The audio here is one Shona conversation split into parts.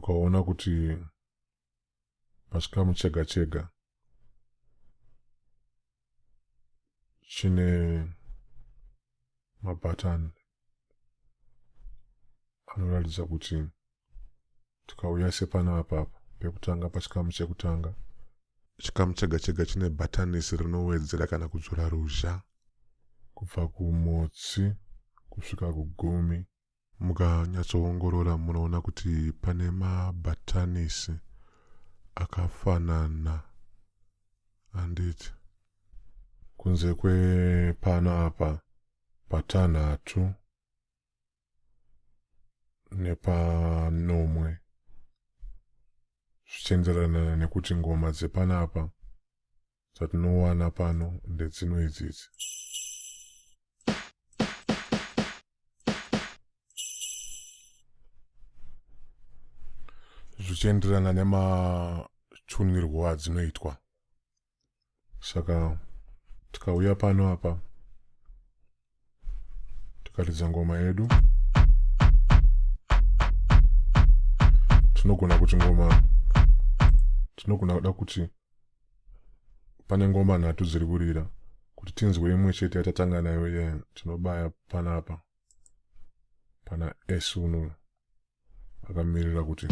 Ukaona kuti pachikamu chega chega chine mabhatani anoratidza kuti tikauya sepanapa apa pekutanga pachikamu chekutanga, chikamu chega chega chine bhatanisi rinowedzera kana kudzora ruzha kubva kumotsi kusvika kugumi. Mukanyatsoongorora munoona kuti pane mabhatanisi akafanana, handiti? Kunze kwepano apa patanhatu nepanomwe, zvichienderana nekuti ngoma dzepanapa dzatinowana pano ndedzino idzidzi. Zvichienderana nemachunirwo adzinoitwa. Saka tikauya pano apa tikaridza ngoma yedu, tinogona kuti ngoma, tinogona kuda kuti pane ngoma nhatu dziri kurira, kuti tinzwe imwe chete yatatanga nayo iye, tinobaya panapa pana S uno akamirira kuti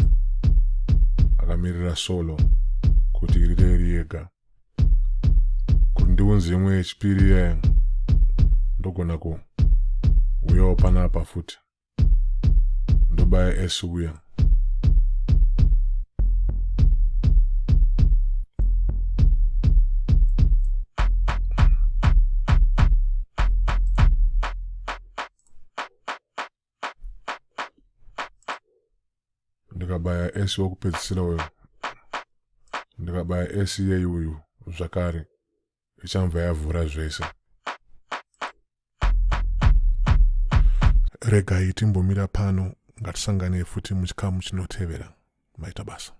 akamirira solo kuti irire iri yega. Kuti ndiunze imwe yechipiri iye, ndogona ku uyawo panapa futi, ndobaya S uya. Ndikabaya S wekupedzisira uyu, ndikabaya S iyeyi uyu zvakare, ichamva yavhura zvese. Regai timbomira pano, ngatisanganei futi muchikamu chinotevera. Maita basa.